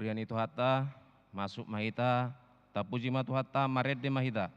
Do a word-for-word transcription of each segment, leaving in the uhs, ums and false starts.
Huria ni Tuhanta, masuk ma hita, tapuji ma Tuhanta, marende ma hita.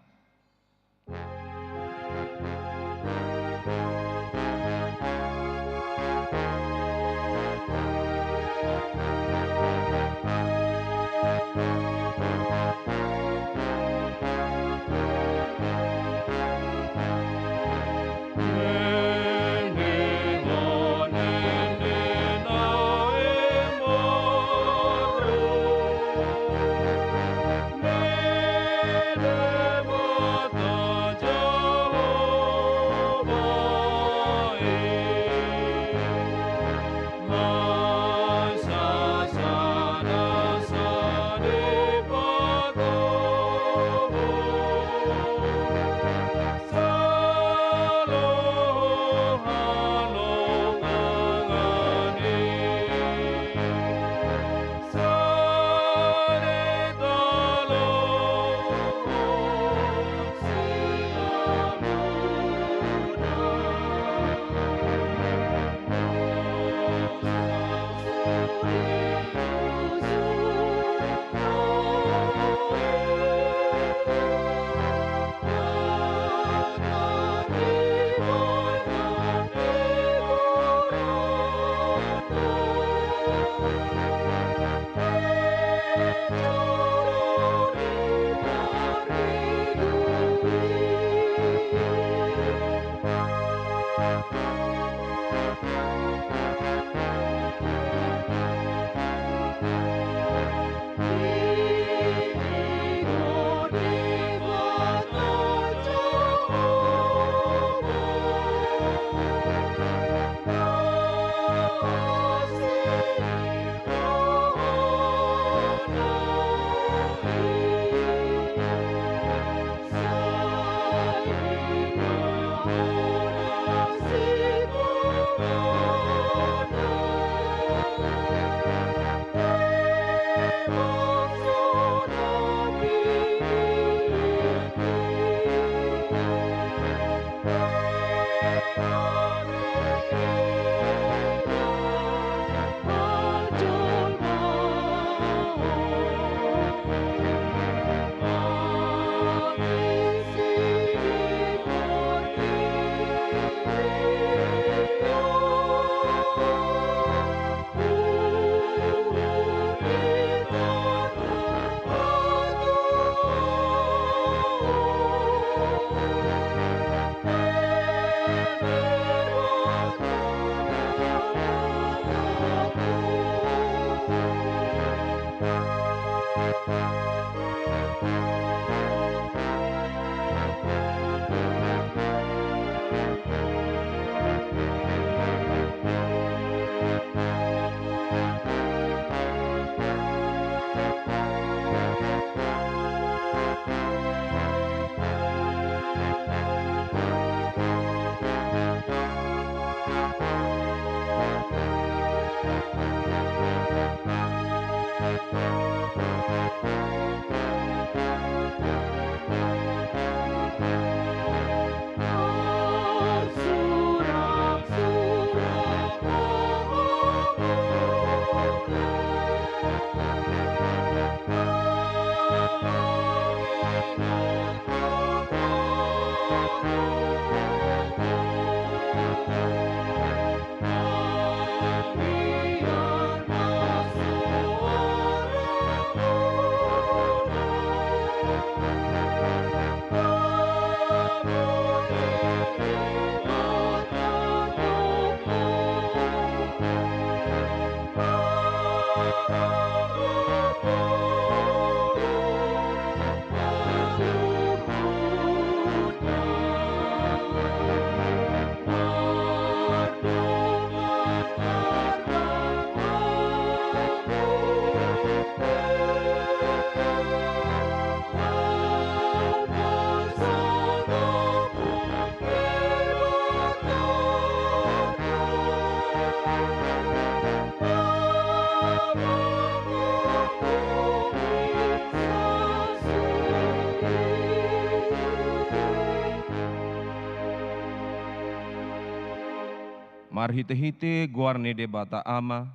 Marhitehite goar ni Debata Ama,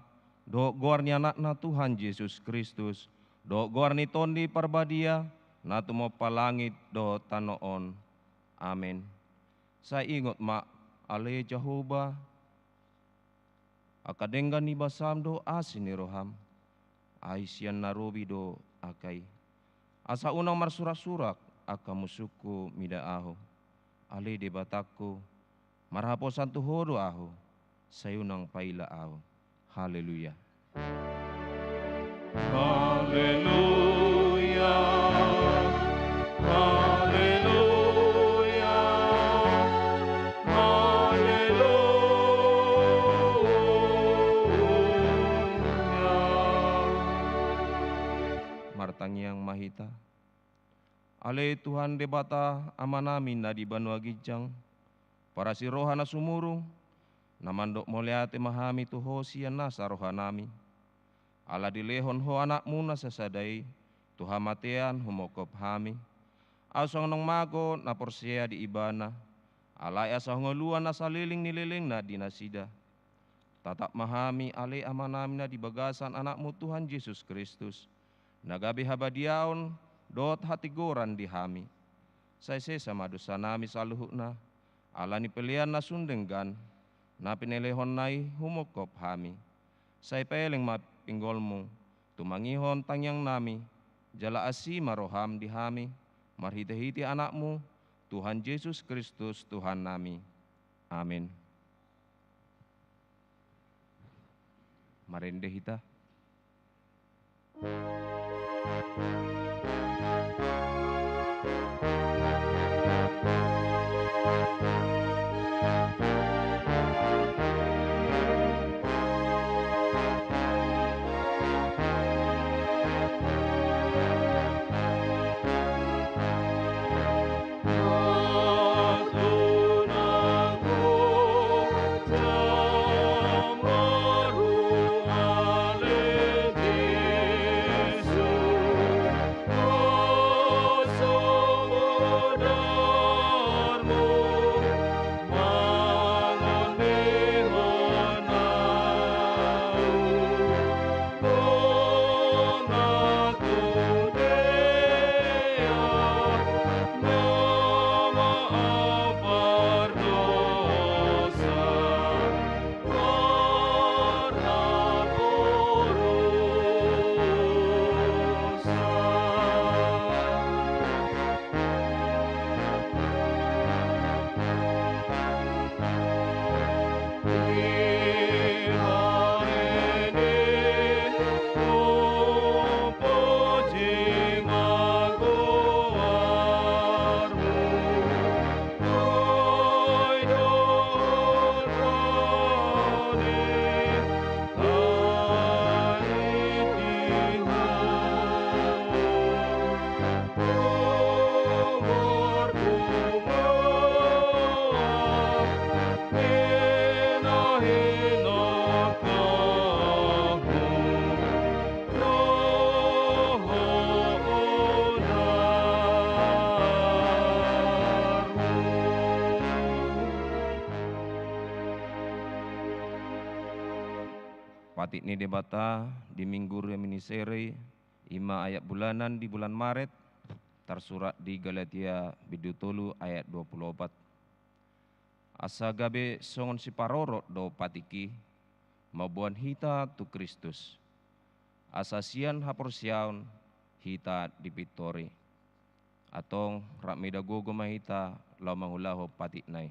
dohot goar ni Anakna Tuhan Jesus Kristus, dohot goar ni Tondi Parbadia, na tumompa langit dohot tano on. Amen. Sai ingot ma, ale Jahowa, angka denggan ni basam dohot asi ni roham, ai sian na robi do angka i. Asa unang marsurak-surak angka musungku mida ahu. Ale Debatangku, marhaposan tu Ho do ahu, sai unang paila ahu. Haleluya. Haleluya. Haleluya. Haleluya. Martangiang ma hita. Ale Tuhan Debata Amanami na di banua ginjang, parasi roha na sumurung, na mandok mauliate ma hami tu Ho sian nasa rohanami. Ala dilehon Ho Anakmu na sasada i tu hamatean humongkop hami, asa songon mago na porsea di Ibana, alai asa hangoluan na saleleng ni lelengna di nasida. Tatap ma hami ale Amanami na di bagasan Anakmu Tuhan Jesus Kristus, na gabe habadiaon dohot hatigoran di hami. Sai sesa ma dosanami saluhutna, ala ni pelean na sun denggan, na pinelehonNa i humongkop hami. Sai peleng ma pinggolMu, tumangihon tangiangnami, jala asi ma rohaM di hami, marhite-hite Anakmu, Tuhan Jesus Kristus Tuhannami. Amen. Marende hita. Patik ni Debata di Minggu Reminiscere, i ma ayat bulanan di bulan Maret, tarsurat di Galatia bindu tolu ayat dua pulu opat. Asa gabe songon siparorot do patik i, mamboan hita tu Kristus, asa sian haporseaon hita dipintori. Antong rap mida gogo ma hita laho mangulahon patikna i.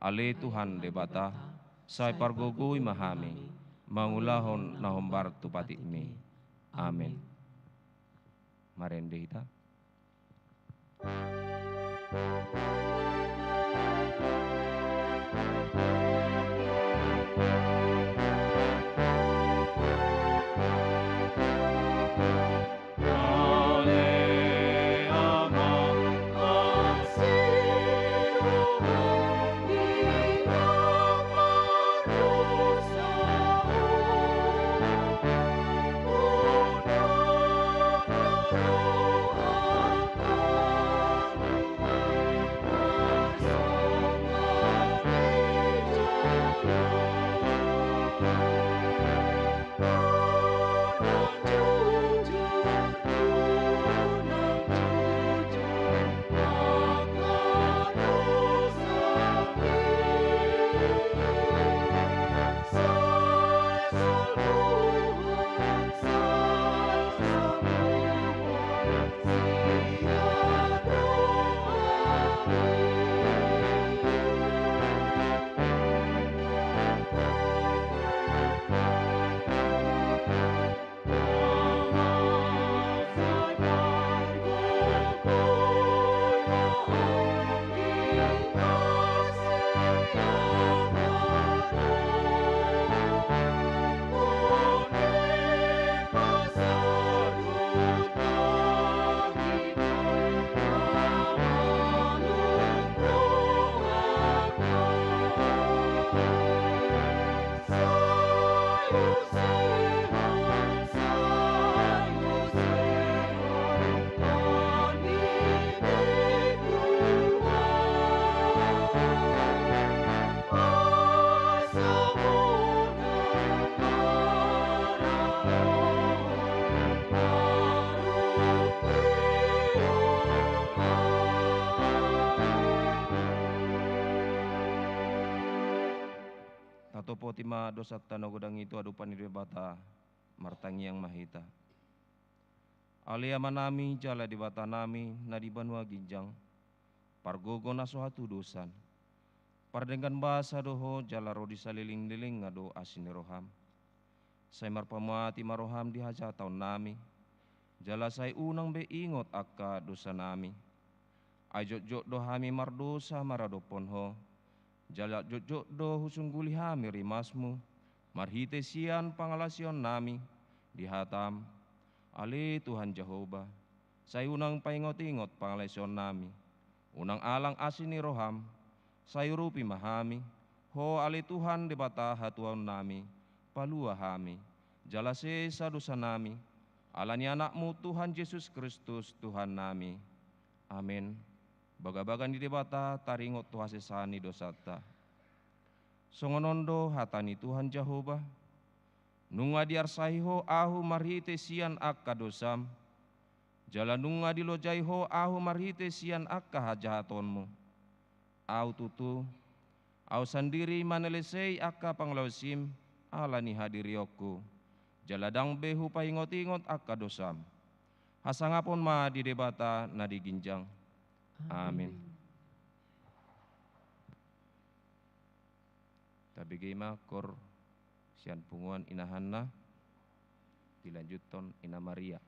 Ale Tuhan Debata, sai pargogoi ma hami mangulahon na hombar tu patikmi. Amen. Marende hita. Sopoti ma dosanta na godang i tu adopan ni Debata. Martangiang ma hita. Ale Amanami jala Debatanami na di banua ginjang, pargogo na so hatudosan, pardenggan basa do Ho jala ro di saleleng ni lelengna do asi ni roham. Sai marpamuati ma roham di hajahatonnami, jala sai unang be ingot angka dosanami. Ai jotjot do hami mardosa maradophon Ho, jala jotjot do husungguli hami rimasmu, marhite sian pangalaosionnami di hatam. Ale Tuhan Jahowa, sai unang paingot-ingot pangalaosionnami, unang alang asi ni roham, sai urupi ma hami, Ho ale Tuhan Debata hatuaonnami, palua hami, jala sesa dosanami, ala ni Anakmu Tuhan Jesus Kristus Tuhannami. Amen. Bagabaga ni Debata taringot tu hasesaan ni dosanta. Songon on do hata ni Tuhan Jahowa: Nunga diarsahi Ho ahu marhite sian angka dosam, jala nunga dilojai Ho ahu marhite sian angka hajahatonmu. Ahu tutu, Ahu sandiri manelesei angka pangalaosim ala ni hadirionku, jala ndang be hupaingot-ingot angka dosam. Hasangapon ma di Debata na di ginjang. Amin. Amin. Tabege ma kor sian punguan Ina Hanna, dilanjuthon Ina Maria.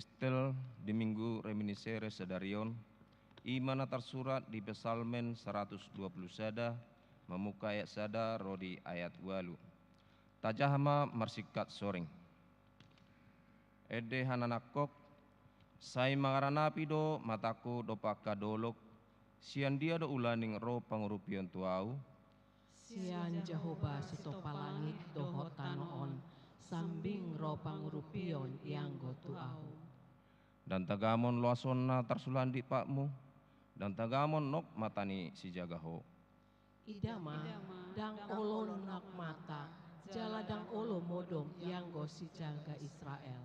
Epistel di Minggu Reminiscere sadari on, i ma na tarsurat di Psalmen saratus dua pulu sada, mamungka ayat sada ro di ayat ualu. Tajaha ma marsingkat soring. Ende hananangkok, sai mangaranapi do matangku dompak angka dolok, sian dia do ulaning ro pangurupion tu ahu? Sian Jahowa sitompa langit dohot tano on, sambing ro pangurupion ianggo tu ahu. Ndang tagamon loasonna tarsulandit patmu, ndang tagamon nok mata ni sijaga ho. Ida ma, ndang olo nok mata, jala ndang olo modom ianggo sijaga Israel.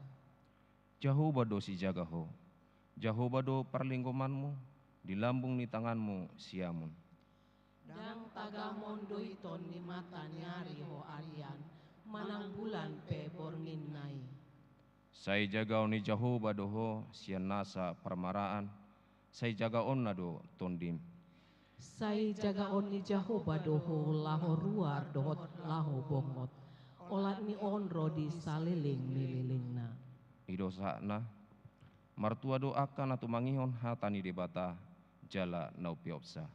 Jahowa do sijaga ho, Jahowa do parlinggomanmu di lambung ni tanganmu siamun. Ndang tagamon do iton ni mata ni ari ho arian, manang bulan pe borngin na i. Sai jagaon ni Jahowa do ho sian nasa parmaraan, sai jagaonna do tondim. Sai jagaon ni Jahowa do ho laho ruar dohot laho bongot, olat ni on ro di saleleng ni lelengna. I do sahatna. Martua do angka na tumangihon hata ni Debata jala na umpeopsa.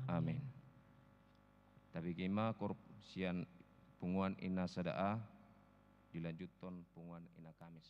Amin. Amin. Tabege ma koor sian punguan ina sada a, dilanjuthon punguan ina Kamis.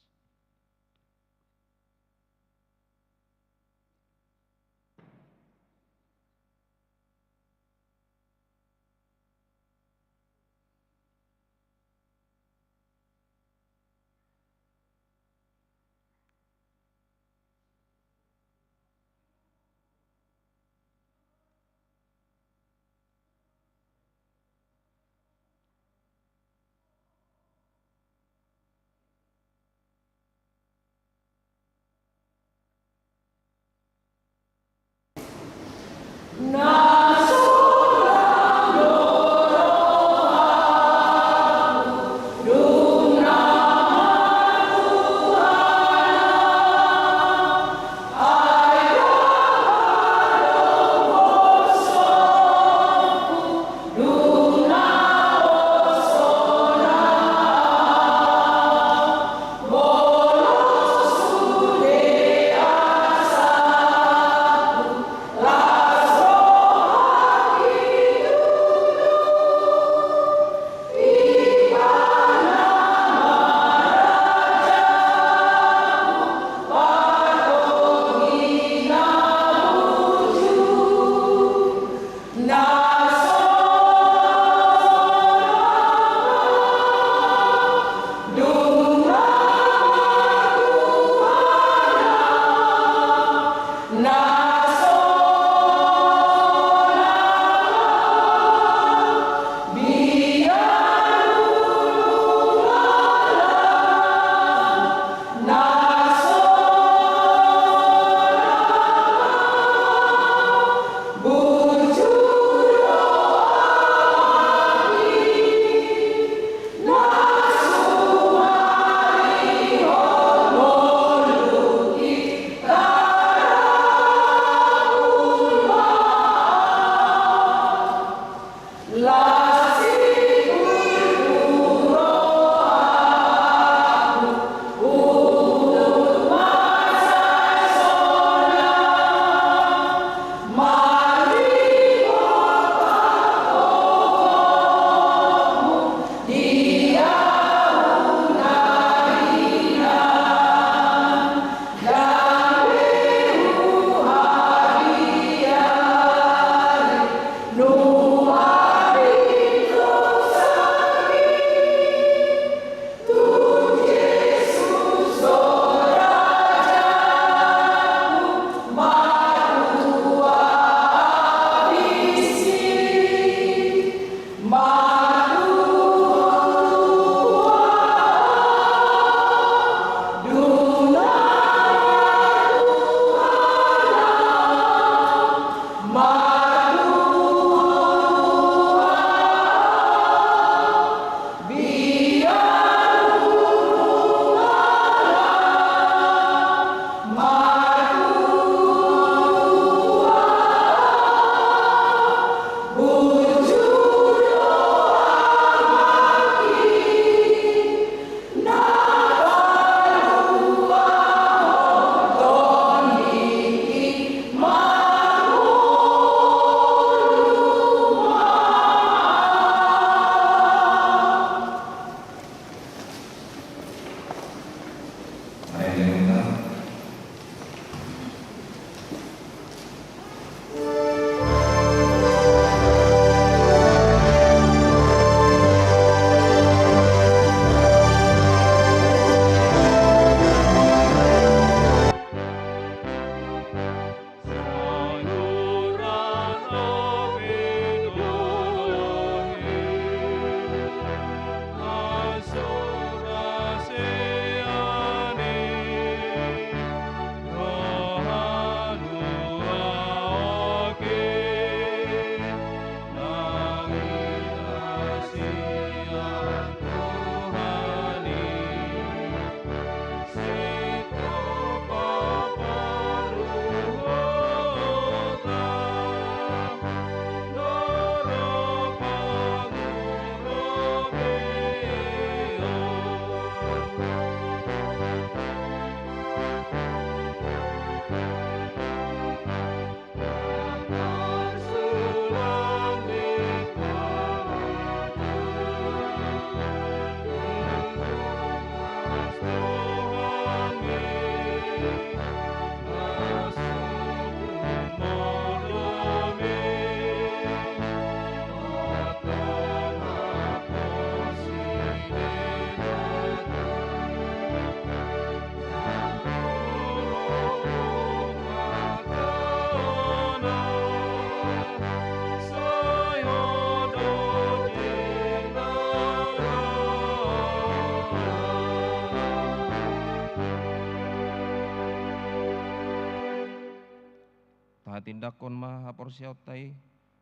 Tindanghon ma haporseaonta i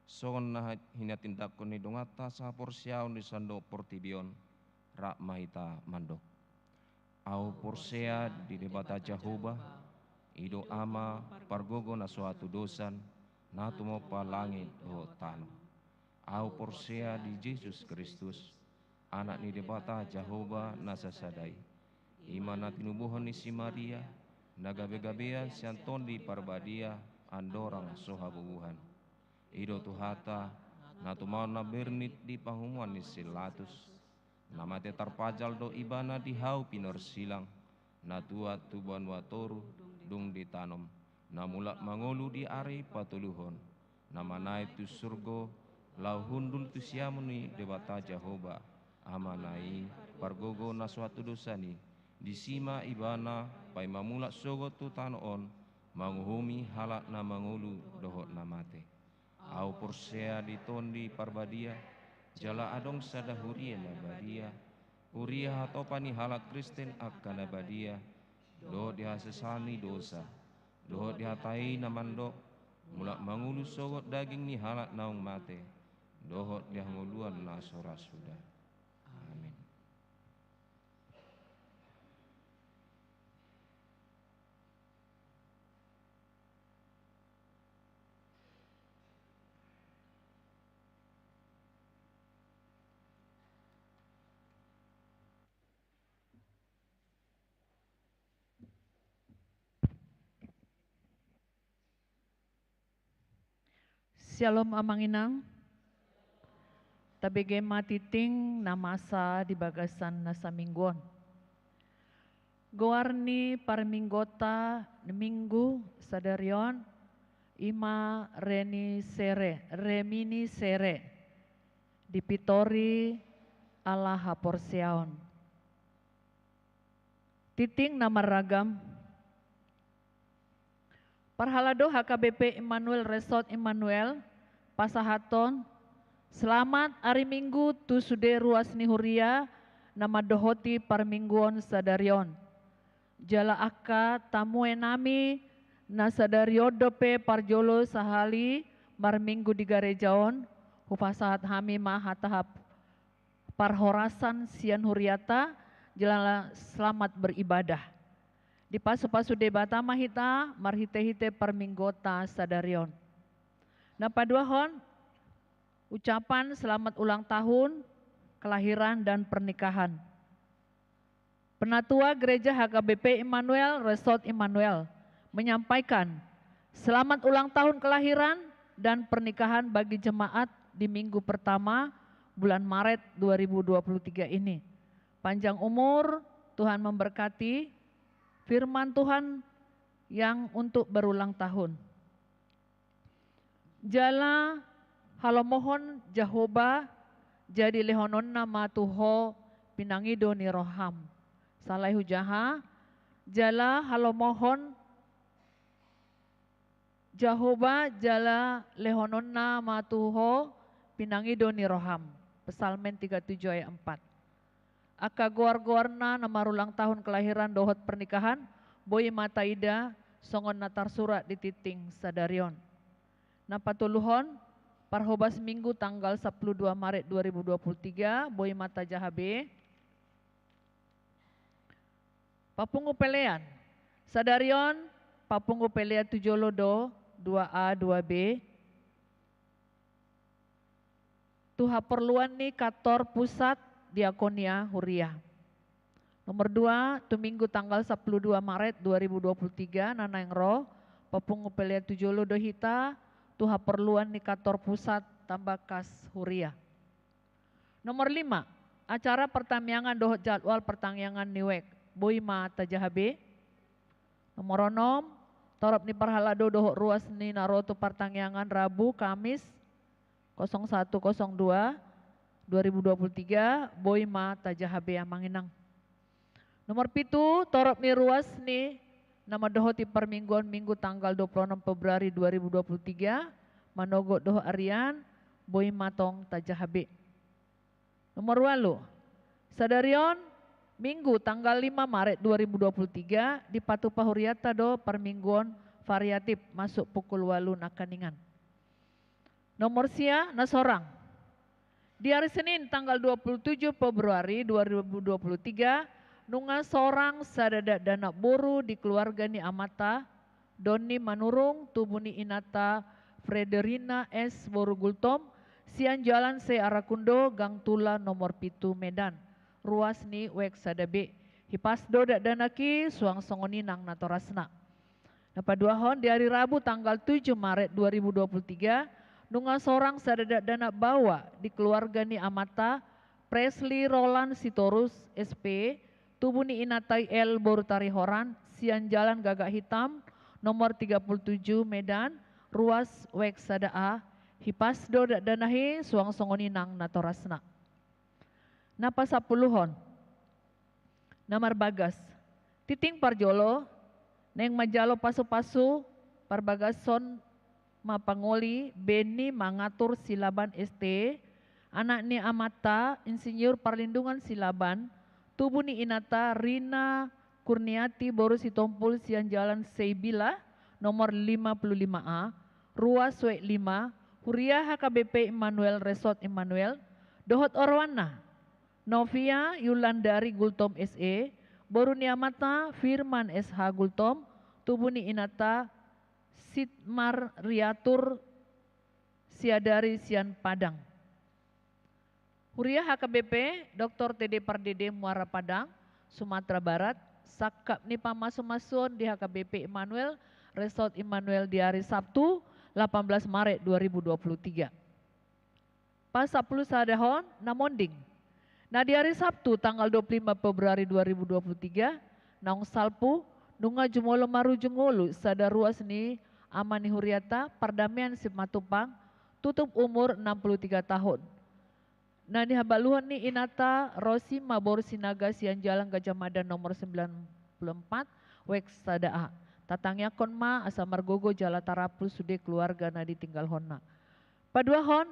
songon na hinatindanghon ni donganta sahaporseaon di sandok portibi on. Rap ma hita mandok. Ahu porsea di Debata Jahowa, i do Ama pargogo na so hatudosan, na tumompa langit dohot tano. Ahu porsea di Jesus Kristus, Anak ni Debata Jahowa na sasada i. I ma na tinubuhon ni si Maria, na gabegabean sian Tondi Parbadia, andorang so habubuhan. I do Tuhanta, na tumaon na bernit di pangomoan ni si Pilatus. Na mate tarpajal do Ibana di hau pinorsilang, na tuat tu banua toru, dung ditanom, na mulak mangolu di ari patoluhon, na manaek tu surgo, laho hundul tu siamun ni Debata Jahowa, Amana i, pargogo na so hatudosan i. Disi ma Ibana paima mulak sogot tu tano on, manguhumi halak na mangolu dohot na mate. Ahu porsea di Tondi Parbadia, jala adong sada huria na badia, huria hatopan ni halak Kristen angka na badia, dohot di hasesaan ni dosa, dohot di hata i na mandok, mulak mangolu sogot daging ni halak naung mate, dohot di hangoluan na so ra suda. Amin. Syalom Amang Inang. Tabege ma tingting na masa di bagasan na saminggu on. Goar ni parmingguonta minggu sadari on i ma Reminiscere, Reminiscere, dipitori ala haporseaon. Tingting na marragam. Parhalado H K B P Immanuel Resort Immanuel pasahathon selamat ari Minggu tu sude ruas ni huria na mandohoti parmingguon sadari on. Jala angka tamuenami na sadari on dope parjolo sahali marminggu di gareja on, hupasahat hami ma hata hap- parhorasan sian huriata, jala selamat beribadah. Dipasupasu Debata ma hita marhitehite parmingguonta sadari on. Na paduahon, ucapan selamat ulang tahun, kelahiran, dan pernikahan. Penatua Gereja H K B P Immanuel Resort Immanuel menyampaikan selamat ulang tahun kelahiran dan pernikahan bagi jemaat di minggu pertama bulan Maret dua ribu dua puluh tiga ini. Panjang umur, Tuhan memberkati, firman Tuhan yang untuk berulang tahun. Jala halomohon Jahowa jadi lehononna ma tu ho pinangido ni roham. Salai hujaha, jala halomohon Jahowa jala lehononna ma tu ho pinangido ni roham. Psalmen tiga tujuh ayat empat. Angka goar-goarna na marulang tahun kelahiran dohot pernikahan, boi ma taida songon na tarsurat di tingting sadari on. Na patoluhon, parhobas Minggu tanggal sapuluh dua Maret dua ribu dua puluh tiga, boi ma tajaha be. Papungu pelean. Sadari on, papungu pelean tu jolo do, dua A, dua B. Tu haporluan ni kantor pusat diakonia huria. Nomor dua, tu Minggu tanggal sapuluh dua Maret dua ribu dua puluh tiga, na naeng ro, papungu pelean tu jolo do hita, tu haporluan ni kantor pusat tambangkas huria. Nomor lima, acara pertamiangan dohot jadwal pertamiangan ni wijk, boi ma tajaha be. Nomor onom, torop ni parhalado dohot ruas ni na ro tu partangiangan Rabu, Kamis, kosong satu kosong dua, dua ribu dua puluh tiga, boi ma tajaha be amang inang. Nomor pitu, torop ni ruas ni na mandohoti parmingguon Minggu tanggal dua puluh enam Februari dua ribu dua puluh tiga, manogot dohot arian, boi ma tong tajaha be. Nomor ualu, sadari on Minggu tanggal lima Maret dua ribu dua puluh tiga, dipatupa hurianta do parmingguon variatif masuk pukul ualu nangkaningan. Nomor sia na sorang. Di ari Senin tanggal dua puluh tujuh Februari dua ribu dua puluh tiga, nunga sorang sada dakdanak boru di keluarga ni amanta, Doni Manurung, tubu ni inanta Frederina S boru Gultom, sian Jalan Se Arakundo, Gang Tula nomor pitu, Medan, ruas ni wek sada B. Hipas do dakdanak i, suang songon i nang natorasna. Na paduahon, di ari Rabu tanggal tujuh Maret dua ribu dua puluh tiga, nunga sorang sada dakdanak baoa di keluarga ni amanta, Presli Roland Sitorus S P, tubu ni inanta i L boru Tarihoran, sian Jalan Gagak Hitam nomor tiga puluh tujuh, Medan, ruas wek sada A. Hipas do dakdanak i, suang songon i nang natorasna. Na pasampuluhon. Na marbagas. Tintin parjolo, naeng manjalo pasupasu parbagason ma pangoli, beni Mangatur Silaban S T, anak ni amanta Insinyur Parlindungan Silaban, tubu ni inanta Rina Kurniati boru Sitompul, sian Jalan Seibila nomor lima puluh lima A, ruas wek lima, huria H K B P Immanuel, Resort Immanuel, dohot oroanna, Novia Yulandari Gultom S E, boru ni amanta Firman S H Gultom, tubu ni inanta Sitmar Riatur Siadari, sian Padang. Huria H K B P Doktor T D Pardede, Muara Padang, Sumatera Barat, sangkap ni pamasumasuon di H K B P Immanuel, Resort Immanuel, di ari Sabtu, delapan belas Maret dua ribu dua puluh tiga. Pasampulusadahon, na monding. Na di ari Sabtu tanggal dua puluh lima Februari dua ribu dua puluh tiga, naung salpu, nunga jumolo marujung ngolu sada ruas ni ama ni hurianta, Pardamean Simatupang, tutup umur enam puluh tiga tahun, na nihabaluhon ni inanta Rosima boru Sinaga, sian Jalan Gajah Mada nomor sembilan puluh empat, wek sada A. Tatangiangkon ma asa margogo jala tarapul sude keluarga na ditinggalhonna. Paduahon,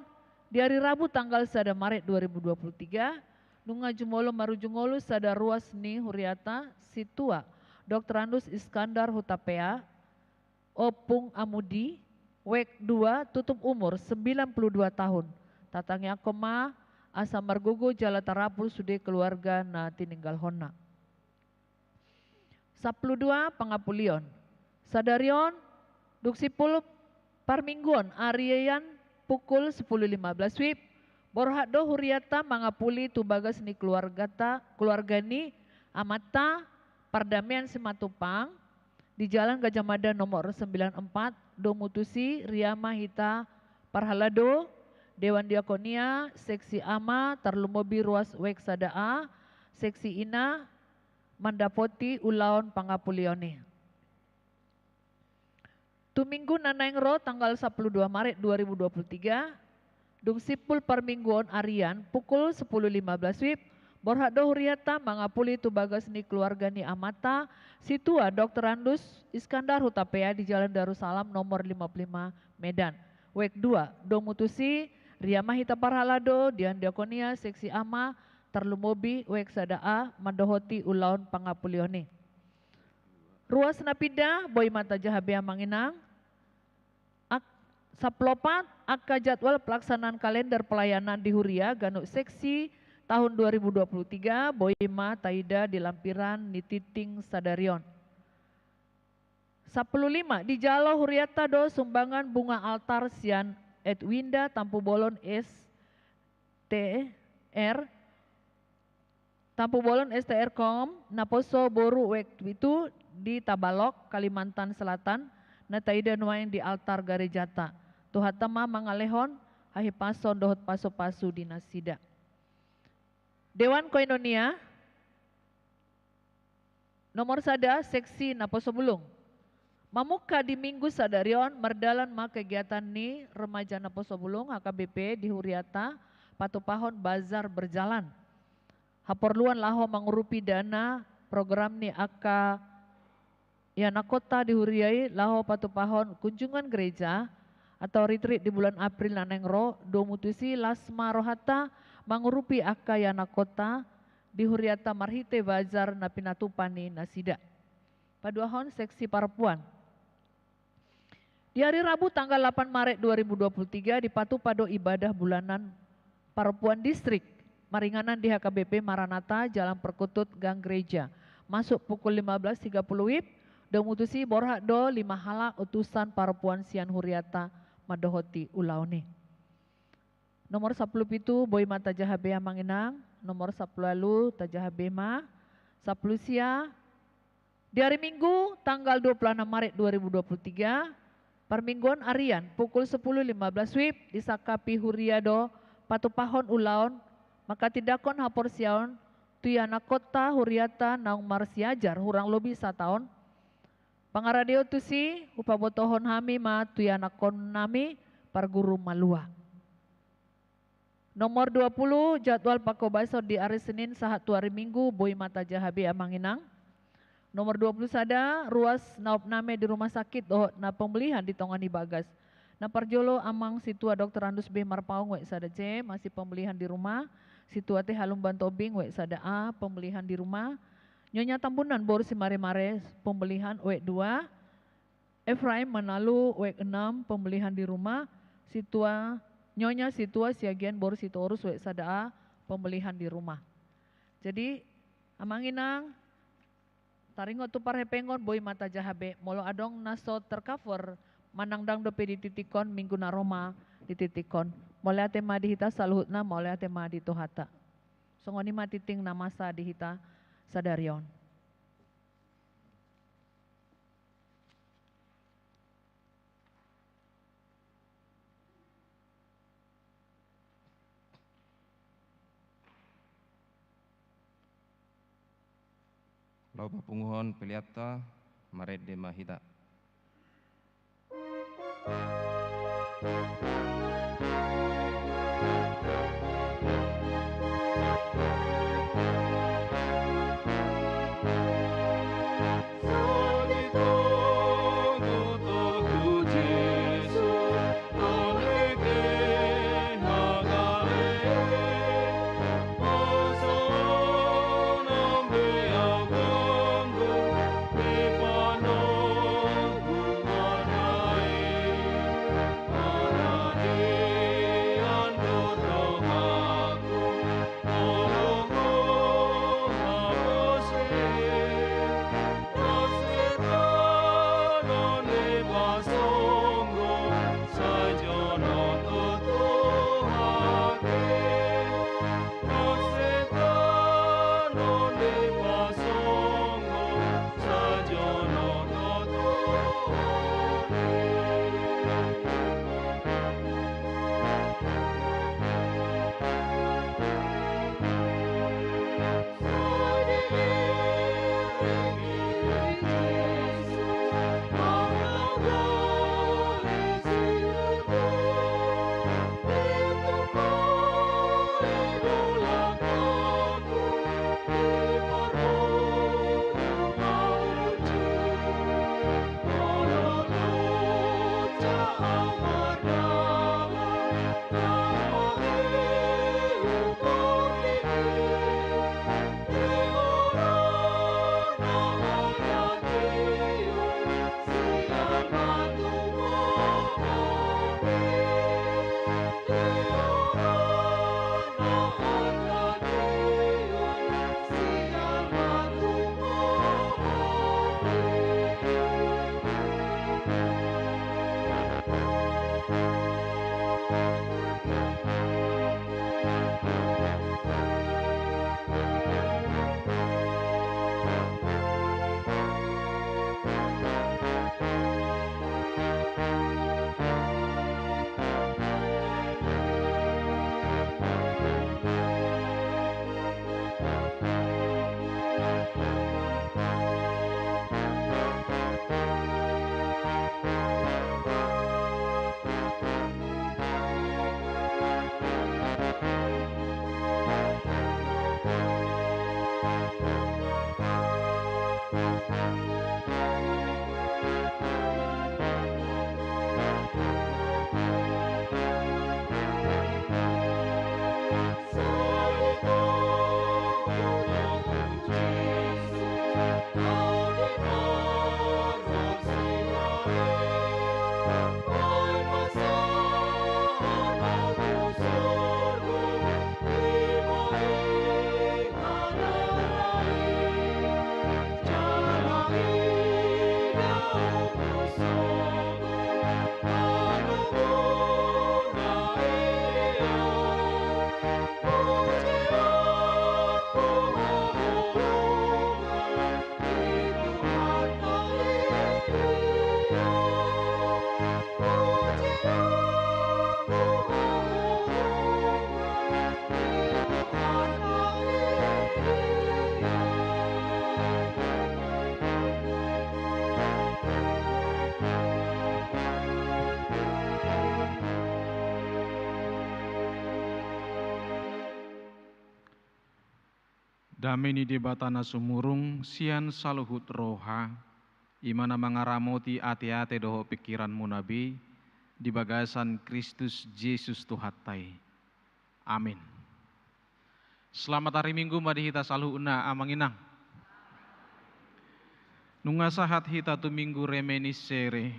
di ari Rabu tanggal sada Maret dua ribu dua puluh tiga, nunga jumolo marujung ngolu sada ruas ni hurianta, Situa Doktorandus Iskandar Hutapea, Opung Amudi, wek dua, tutup umur sembilan puluh dua tahun. Tatangiangkon ma asa margogo jala tarapul sude keluarga na tininggalhonna. Sampulu dua, pangapulion. Sadari on, dung simpul parmingguon arian pukul sepuluh lima belas wib, borhat do hurianta mangapuli tu bagas ni keluargata, keluarga ni amanta, Pardamean Simatupang, di Jalan Gajah Mada nomor sembilan empat, domu tusi Riama Hita Parhalado, Dewan Diakonia, Seksi Ama, tarlumobi ruas wek sada A, Seksi Ina, mandapoti ulaon pangapulion i. Tu minggu na naeng ro, tanggal sampulu dua Maret dua ribu dua puluh tiga, dung simpul parmingguon arian pukul sepuluh lima belas wib, borhat do hurianta mangapuli tu bagas ni keluarga ni amanta, Situa Doktorandus Iskandar Hutapea, di Jalan Darussalam nomor lima puluh lima, Medan, wek dua, domu tusi Riama Hita Parhalado, Dewan Diakonia, Seksi Ama, tarlumobi wek sada A, mandohoti ulaon pangapulion i. Ruas na pinda, boi ma tajaha be, Amang Inang. Ak-, sampulu opat, angka jadwal pelaksanaan kalender pelayanan di huria ganup seksi tahun dua ribu dua puluh tiga, boi ma taida di lampiran ni tintin sadari on. Sampulu lima, dijalo hurianta do sumbangan bunga altar sian Edwinda Tampubolon S T R, Tampubolon S T R Kom, naposo boru wek pitu di Tabalok, Kalimantan Selatan, na taida nuaeng di altar garejata. Tuhanta ma mangalehon hahipason dohot pasupasu di nasida. Dewan Koinonia, nomor sada, seksi Naposo Bulung. Mamungka di minggu sadari on, mardalan ma kegiatan ni remaja Naposo Bulung, H K B P, di hurianta, patupahon bazar berjalan. Haporluan laho mangurupi dana program ni angka ianakhonta di huria i laho patupahon kunjungan gereja atau retreat di bulan April na naeng ro, domu tusi las ma rohanta mangurupi angka ianakhonta di hurianta marhite bazar na pinatupa ni nasida. Paduahon, seksi Parpuan. Di hari Rabu tanggal delapan Maret dua ribu dua puluh tiga dipatupa do ibadah bulanan parompuan distrik maringanan di H K B P Maranatha, Jalan Perkutut, Gang Gereja. Masuk pukul lima belas tiga puluh W I B, domu tusi borhat do lima halak utusan parompuan sian huriata mandohoti ulaon i. Nomor sampulu pitu, boi ma tajaha be amang inang. Nomor sampulu ualu, tajaha be ma. Sampulu sia, di hari Minggu, tanggal dua puluh enam Maret dua ribu dua puluh tiga, parmingguon arian, pukul sepuluh lima belas W I B, disangkapi huria do patupahon ulaon manghatindanghon haporseaon tu ianakkonta huriata naung marsiajar hurang lobi sataon. Pangaradeon tusi, hupabotohon hami ma tu ianakkonnami parguru malua. Nomor dua puluh, jadwal pangkobason di ari Senin sahat tu ari Minggu, boi ma tajaha be amang inang. Nomor dua puluh sada, ruas na opname di rumah sakit dohot na pemulihan di tonga ni bagas. Na parjolo amang Situa Doktor Andus B Marpaung W sada C, masih pemulihan di rumah. Situa T Halumban Tobing W sada A, pemulihan di rumah. Nyonya Tambunan boru Simaremare, pemulihan W dua. Efraim Manalu W enam, pemulihan di rumah. Situa, Nyonya Situa Siagian boru Sitorus W sada A, pemulihan di rumah. Jadi, amang inang, taringot tu parhepengon, boi ma tajaha be. Molo adong na so tercover, manang ndang dope di titik on, minggu na ro ma di titik on. Mauliate ma di hita saluhutna, mauliate ma di Tuhanta. Songon i ma tintin na masa di hita sadari on. Laho papunguhon peleanta, marende ma hita. Dame ni Debata na sumurung sian saluhut roha, i ma na mangaramoti ateate dohot pingkiranmuna be, di bagasan Kristus Jesus Tuhanta i. Amin. Selamat hari Minggu ma di hita saluhutna, Amang Inang. Nunga sahat hita tu Minggu Reminiscere.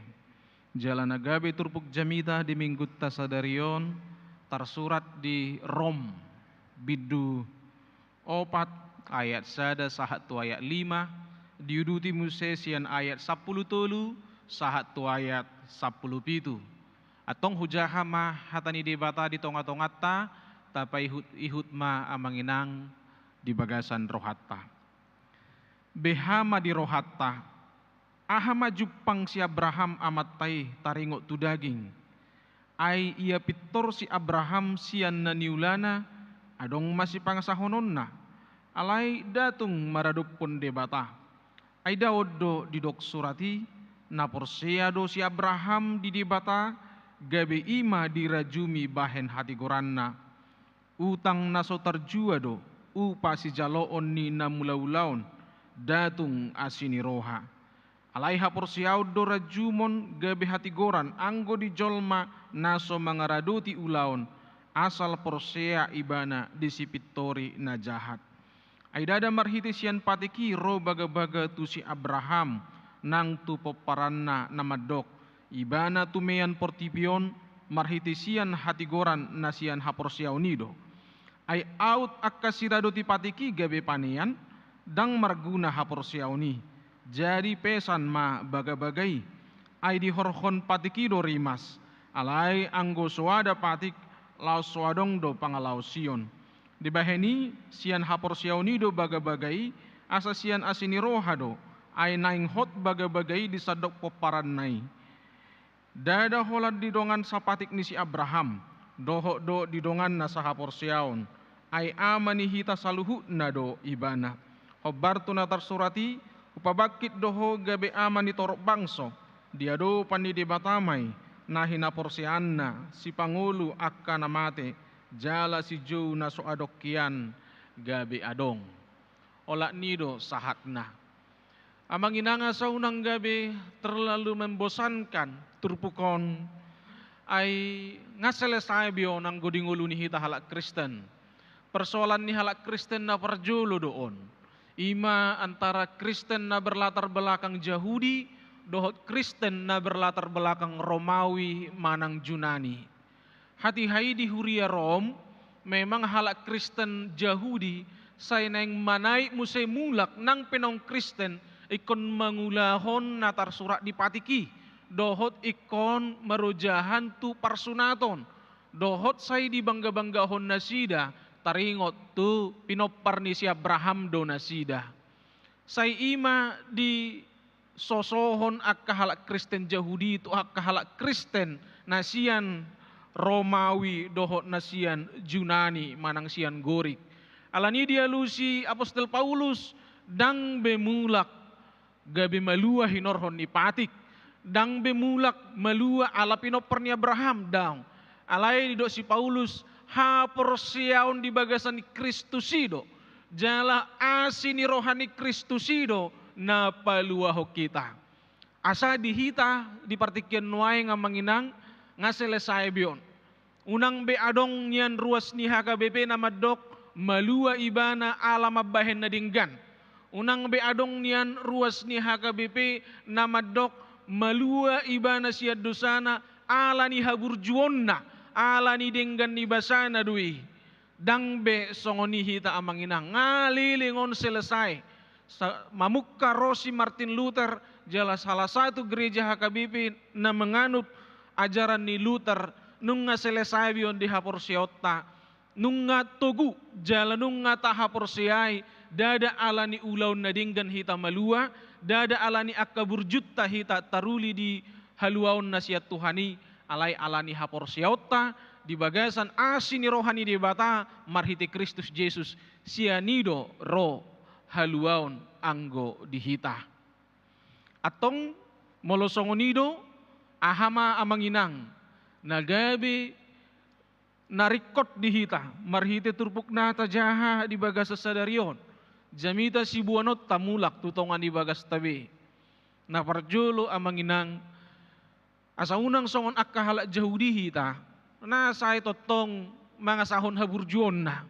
Jala na gabe turpuk jamita di Minggunta sadari on tarsurat di Rom, bindu opat, ayat sada sahat tu ayat lima, diuduti muse sian ayat sampulu tolu sahat tu ayat sampulu pitu. Antong hujaha ma hata ni Debata di tongatonganta, tapaihutihut ma, Amang Inang, di bagasan rohanta. Beha ma di rohanta, aha ma jumpang si Abraham amanta i taringot tu daging? Ai ia pintor si Abraham sian na niulana, adong ma sipangasahononna, alai nda tung maradophon Debata. Ai daon do didok surat i, na porsea do si Abraham di Debata, gabe i ma dirajumi bahen hatigoranna. Utang na so tarjua do upa sijaloon ni na mulaulaon, nda tung asi ni roha. Alai haporseaon do ranjumon gabe hatigoran anggo di jolma na so mangaradoti ulaon, asal porsea ibana di sipintori na jahat. Ai ndada marhite sian patik i ro bagabaga tu si Abraham nang tu pomparanna na mandok, ibana tumean portibi on marhite sian hatigoran na sian haporseaon i do. Ai aut angka siradoti patik i gabe panean, ndang marguna haporseaon i. Jadi pesan ma bagabaga i. Ai dihorhon patik i do rimas, alai anggo so ada patik, laos so adong do pangalaosion. Dibahen i, sian haporseaon i do bagabaga i, asa sian asi ni roha do, ai naeng hot bagabaga i di sandok pomparanna i. Ndada holan di dongan sapatik ni si Abraham, dohot do di donganna sahaporseaon, ai ama ni hita saluhutna do ibana. Hombar tu na tarsurat i, hupabangkit do ho gabe ama ni torop bangso, di adopan ni Debata ma i, na hinaporseaanna sipangolu angka na mate, jala sijou na so adong hian gabe adong. Olat ni do sahatna. Amang inang, asa unang gabe terlalu membosankan turpuk on, ai nga selesai be on anggo di ngolu ni hita halak Kristen. Persoalan ni halak Kristen na parjolo do on. I ma antara Kristen na berlatar belakang Jahudi dohot Kristen na berlatar belakang Romawi manang Junani. Hatiha i di huria Rom, memang halak Kristen Jahudi sai naeng manaek muse mulak nang pe naung Kristen ingkon mangulahon na tarsurat di patik i, dohot ingkon marojahan tu parsunaton, dohot sai dibanggabanggahon nasida taringot tu pinompar ni si Abraham do nasida. Sai i ma di sosohon angka halak Kristen Jahudi tu angka halak Kristen na sian Romawi dohot na sian Junani manang sian Gorik. Alani i dialusi apostel Paulus, ndang be mulak gabe malua hinorhon ni patik, ndang be mulak malua ala pinompar ni Abraham, daong. Alai didok si Paulus, haporseaon di bagasan Kristus i do, jala asi ni roha ni Kristus i do na paluahon hita. Asa di hita di partingkian nuaeng, amang inang, nga selesai be on. Unang be adong nian ruas ni H K B P na mandok malua ibana ala mambahen na denggan. Unang be adong nian ruas ni H K B P na mandok malua ibana sian dosana ala ni haburjuonna, ala ni denggan ni basana do i. Ndang be songon i hita, amang inang, nga leleng on selesai. Sa-, mamungka ro si Martin Luther, jala salah satu gereja H K B P na manganut ajaran ni Luther, nunga selesai be on di haporseaonta. Nunga togu, jala nunga tahaporseai, ndada ala ni ulaon na denggan hita malua, ndada ala ni angka burjunta hita taruli di haluaon na sian Tuhan i, alai ala ni haporseaonta di bagasan asi ni roha ni Debata marhite Kristus Jesus, sian i do ro haluaon anggo di hita. Antong, molo songon i do, aha ma, amang inang, na gabe na ringkot di hita marhite turpuk na tajaha di bagasan sadari on? Jamita siboanonta mulak tu tonga ni bagasta be. Na parjolo amang inang, asa unang songon angka halak Jahudi hita, na sai tongtong mangasahon haburjuonna.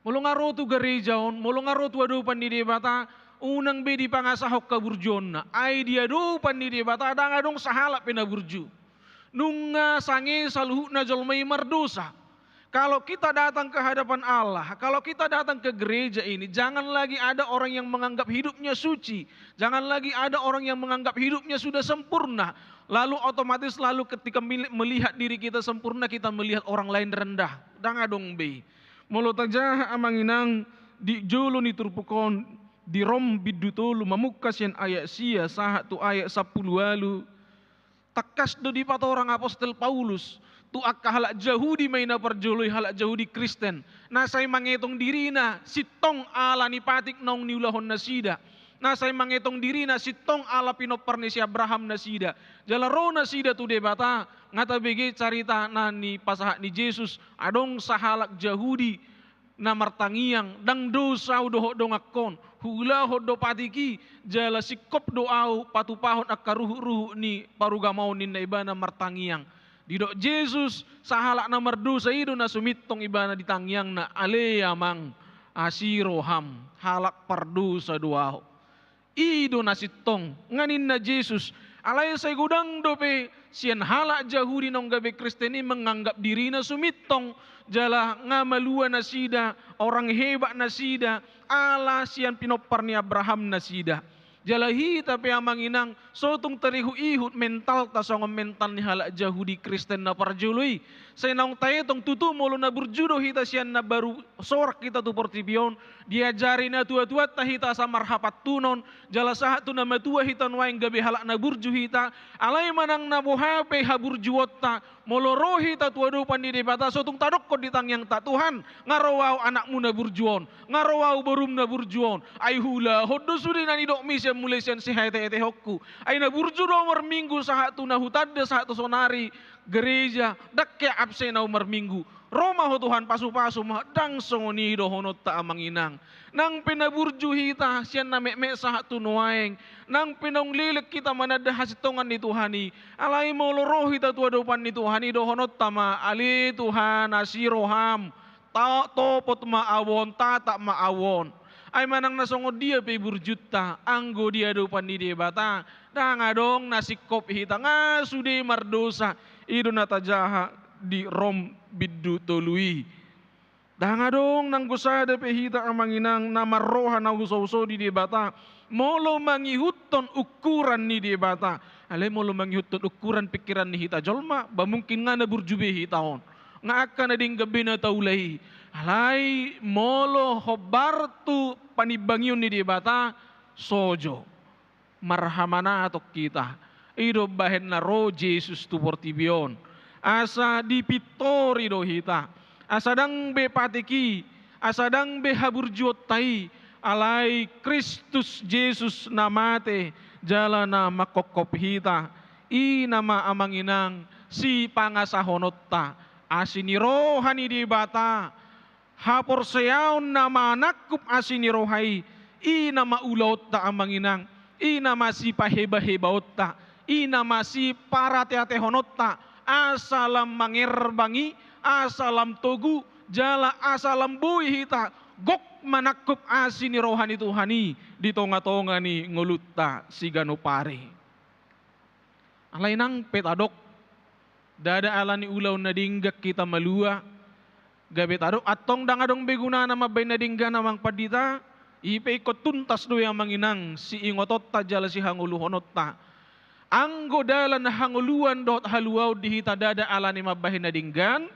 Molo nga ro tu gareja on, molo nga ro tu adopan ni Debata, unang be dipangasahon haburjuonna. Ai di adopan ni Debata ndang adong sahalak pe na burju. Nunga sange saluhutna jolma i mardosa. Kalau kita datang ke hadapan Allah, kalau kita datang ke gereja ini, jangan lagi ada orang yang menganggap hidupnya suci, jangan lagi ada orang yang menganggap hidupnya sudah sempurna. Lalu otomatis lalu ketika mili-, melihat diri kita sempurna, kita melihat orang lain rendah. Ndang adong be. Molo tajaha amang inang di jolo ni turpuk on, di Rom bindu tolu mamungka sian ayat sia sahat tu ayat sampulu ualu. Tangkas do dipatorang apostel Paulus tu angka halak Jahudi ma i na parjolo i, halak Jahudi Kristen, na sai mangetong dirina sintong ala ni patik naung niulahon nasida, na sai mangetong dirina sintong ala pinompar ni si Abraham nasida. Jala ro nasida tu Debata, nga tabege carita na nipasahat ni Jesus, adong sahalak Jahudi na martangiang, ndang dosa au dohot donganhon, huulahon do patik i, jala singkop do au patupahon angka ruhut-ruhut ni parugamaon ninna ibana martangiang. Didok Jesus, sahalak na mardosa i do na sumintong ibana di tangiangna, ale amang, asi roham, halak pardosa do ahu. I do na sintong, nga ninna Jesus, alai sai godang dope sian halak Jahudi naung gabe Kristen i menganggap dirina sumintong, jala nga malua nasida, orang hebat nasida, ala sian pinompar ni Abraham nasida. Jala hita pe amang inang, so tung tarihut-ihut mentalta songon mental ni halak Jahudi Kristen na parjolo i. Sai naung taetong tutu molo na burju do hita sian na baru sorak hita tu portibi on, diajari natua-tuanta hita asa marhapantunon, jala sahat tu na matua hita nuaeng gabe halak na burju hita, alai manang na boha pe haburjuonta, molo ro hita tu adopan ni Debata, so tung tadokkon di tangiangta, Tuhan, nga ro au anakmu na burju on, nga ro au borum na burju on, ai huulahon do sude na nidokmi sian mulai sian sihaeteetehonku, ai na burju do au marminggu sahat tu na hutanda sahat tu sonari, gereja, ndang hea absen au marminggu. Ro ma Ho Tuhan, pasupasu ma, ndang songon i dohononta amang inang. Nang pe na burju hita sian na metmet sahat tu nuaeng, nang pe naung leleng hita mananda hasintongan ni Tuhan i, alai molo ro hita tu adopan ni Tuhan i dohononta ma, ale Tuhan, asi roham, ta-, topot ma au on, tatap ma au on. Ai manang na songon dia pe burjunta, anggo di adopan ni Debata, ndang adong na singkop hita, nga sude mardosa. I do na tajaha di Rom bindu tolu i. Ndang adong nanggo sada pe hita amang inang na marroha na husouso di Debata, molo mangihuthon ukuran ni Debata. Alai molo mangihuthon ukuran pikiran ni hita jolma, ba mungkin nga na burju be hita on, nga angka na denggan be na taula i. Alai molo hombar tu panimbangion ni Debata, sojo, marhamanaton hita. I do bahen na ro Jesus tu portibi on, asa dipintori do hita, asa ndang be patik i, asa ndang be haburjuonta i, alai Kristus Jesus na mate jala na manghophop hita. I nama amang inang sipangasahononta, asi ni roha ni Debata, haporseaon na manangkup asi ni roha i. I nama ulaonta amang inang, i nama sipahebahebaonta, i nama siparateatehononta, asa lam mangerbang i, asa lam togu, jala asa lam boi hita gok manangkup asi ni roha ni Tuhan i di tongatonga ni ngolunta siganup ari. Alai nang pe tadok, ndada ala ni ulaon na denggan hita malua, gabe tadok antong ndang adong be gunana mambahen na denggan amang pandita. I pe ingkon tuntas do i amang inang siingotonta jala sihangoluhononta. Anggo dalan hangoluan dohot haluaon di hita ndada ala ni mambahen na denggan,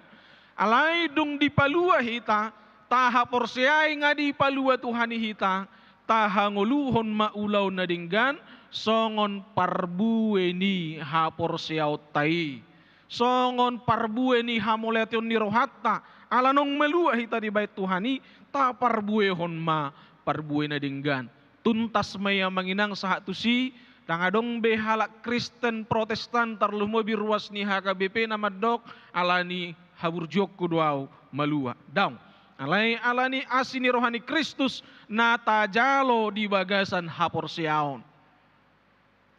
alai dung dipalua hita, tahaporseai nga dipalua Tuhan i hita, tahangoluhon ma ulaon na denggan songon parbue ni haporseaonta i, songon parbue ni hamauliateon ni rohanta. Ala naung malua hita dibahen Tuhan i, taparbuehon ma parbue na denggan. Tuntas ma i amang inang sahat tusi, ndang adong be halak Kristen Protestan, tarlumobi ruas ni H K B P na mandok, ala ni haburjuonku do au malua. Daong. Alai ala ni asi ni roha ni Kristus na tajalo di bagasan haporseaon.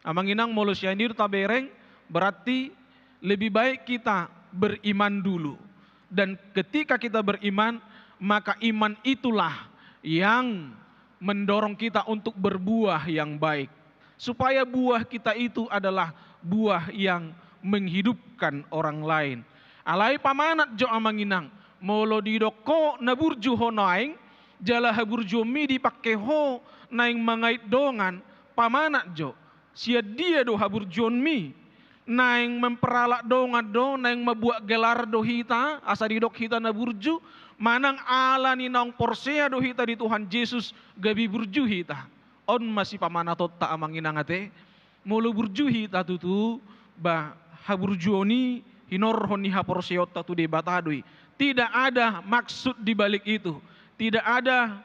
Amang inang, molo sian i do tabereng, berarti lebih baik kita beriman dulu. Dan ketika kita beriman, maka iman itulah yang mendorong kita untuk berbuah yang baik. Supaya buah kita itu adalah buah yang menghidupkan orang lain. Alai pamanat jo, amang inang, molo didok ho na burju ho nuaeng, jala haburjuonmi dipangke ho naeng mangait dongan, pamanat jo, sian dia do haburjuonmi? Naeng memperalat dongan do, naeng mambuat gelar do hita, asa didok hita na burju, manang ala ni naung porsea do hita di Tuhan Jesus, gabe burju hita? On ma sipamanatonta, amang inang, ate. Molo burju hita tutu, ba, haburjuon i hinorhon ni haporseaonta tu Debata do i. Tidak ada maksud di balik itu. Tidak ada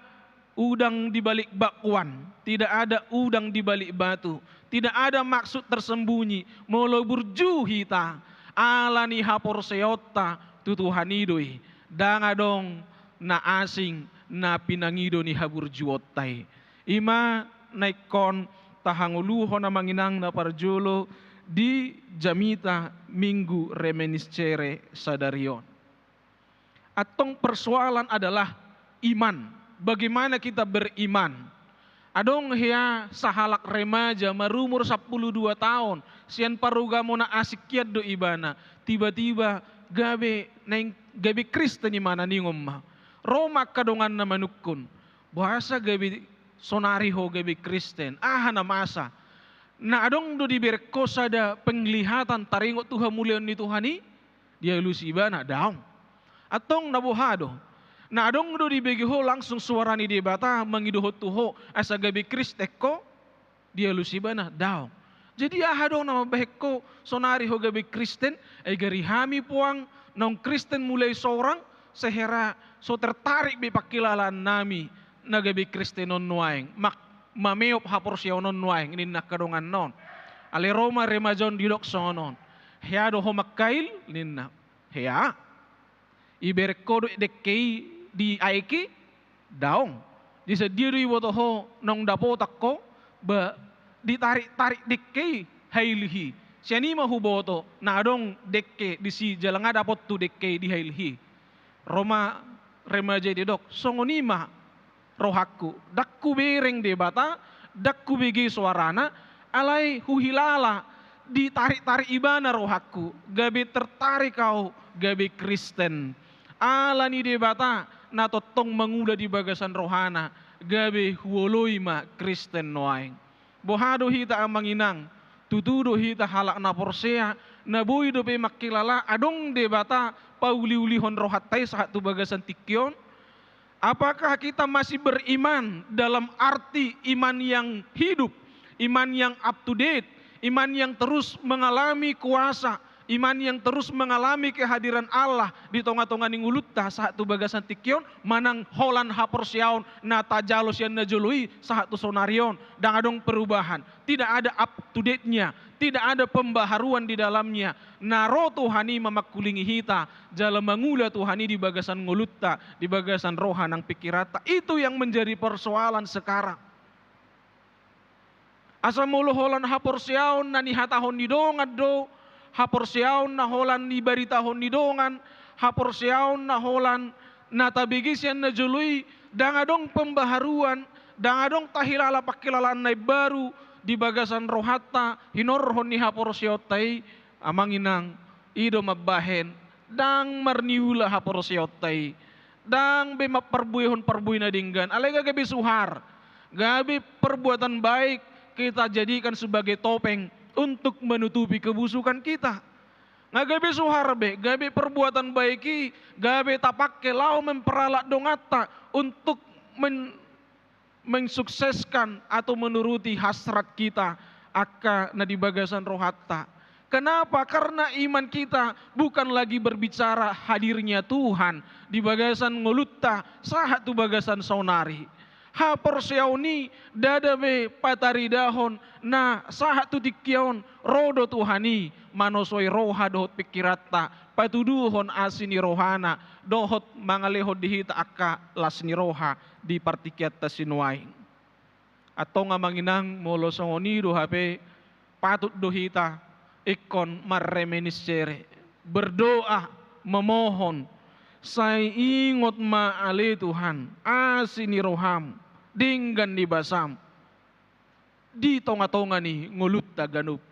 udang di balik bakwan, tidak ada udang di balik batu, tidak ada maksud tersembunyi. Molo burju hita ala ni haporseaonta tu Tuhan i do i, ndang adong na asing na pinangido ni haburjuonta i. I ma na ingkon tahangoluhon, amang inang, na parjolo di jamita Minggu Reminiscere sadari on. Antong persoalan adalah iman. Bagaimana kita beriman? Adong hea sahalak remaja marumur sampulu dua taon, sian parugamo na asing hian do ibana. Tiba-tiba gabe naeng, gabe Kristen ibana, ningon ma. Ro ma angka donganna manungkun, "Boasa gabe sonari ho gabe Kristen? Aha na masa?" Na adong do dibereng ho sada penglihatan taringot tu hamuliaon ni Tuhan i? Dialusi ibana, "Daong." Antong na boha do? Na adong do dibege ho langsung suara ni Debata mangidohon tu ho asa gabe Kristen ho? Dialusi ibana, "Daong." Jadi aha do na mambahen ho sonari ho gabe Kristen? Ai gari hami puang naung Kristen mulai sorang, sehera so tertarik be pangkilalaannami na gabe Kristen on nuaeng, mak-, mameop haporseaon on nuaeng, ninna angka donganna on. Alai ro ma remaja on didok songon on. "Hea do ho mangkail?" ninna. "Hea." "Ibereng ho do dengke i di aek i?" "Daong." "Di sadia do iboto ho naung dapotan ho?" "Ba, ditarik-tarik dengke i hailih i. Sian i ma huboto na adong dengke disi jala nga dapothu dengke i di hailih i." Ro ma remaja i didok, "Songon i ma rohangku, ndang hubereng Debata, ndang hubege soarana, alai huhilala ditarik-tarik ibana rohangku, gabe tertarik au gabe Kristen. Ala ni Debata na tongtong mangula di bagasan rohana, gabe huoloi ma Kristen nuaeng." Boha do hita, amang inang? Tutu do hita halak na porsea, na boi dope mangkilala adong Debata pauliulihon rohanta i sahat tu bagasan tingki on? Apakah kita masih beriman dalam arti iman yang hidup, iman yang up to date, iman yang terus mengalami kuasa, iman yang terus mengalami kehadiran Allah di tonga-tonga ni ngolunta sahat tu bagasan tingki on, manang holan haporseaon na tajalo sian na jolo i sahat tu sonari on, ndang adong perubahan, tidak ada up to date-nya, tidak ada pembaharuan di dalamnya. Na ro Tuhan i mamangkulingi hita, jala mangula Tuhan i di bagasan ngolunta, di bagasan roha nang pingkiranta. Itu yang menjadi persoalan sekarang. Asa molo holan haporseaon na nihatahon ni dongan do, haporseaon na holan nibaritahon ni dongan, haporseaon na holan na tabege sian na jolo i, ndang adong pembaharuan, ndang adong tahilala pangkilalaan na imbaru di bagasan rohanta, hinorhon ni haporseaonta i, amang inang, i do mambahen ndang marniula haporseaonta i. Ndang be mamparbuehon parbue na denggan, alai gabe suhar, gabe perbuatan baik kita jadikan sebagai topeng untuk menutupi kebusukan kita. Nga gabe suhar be, gabe perbuatan baik i gabe tapangke laho memperalat donganta untuk men-, mensukseskan atau menuruti hasrat kita, angka na di bagasan rohanta. Kenapa? Karena iman kita bukan lagi berbicara hadirnya Tuhan di bagasan ngolunta sahat tu bagasan saonari. Haporseaon i ndada be pataridahon na sahat tu tingki on ro do Tuhan i, manosoi roha dohot pingkiranta, patuduhon asi ni rohana, dohot mangalehon di hita angka las ni roha di partingkianta sinuaeng. Antong amang inang, molo songon i do hape, patut do hita ingkon marreminiscere, berdoa, memohon, sai ingot ma ale Tuhan, asi ni roham, denggan ni basam, di tonga-tonga ni ngolunta ganup.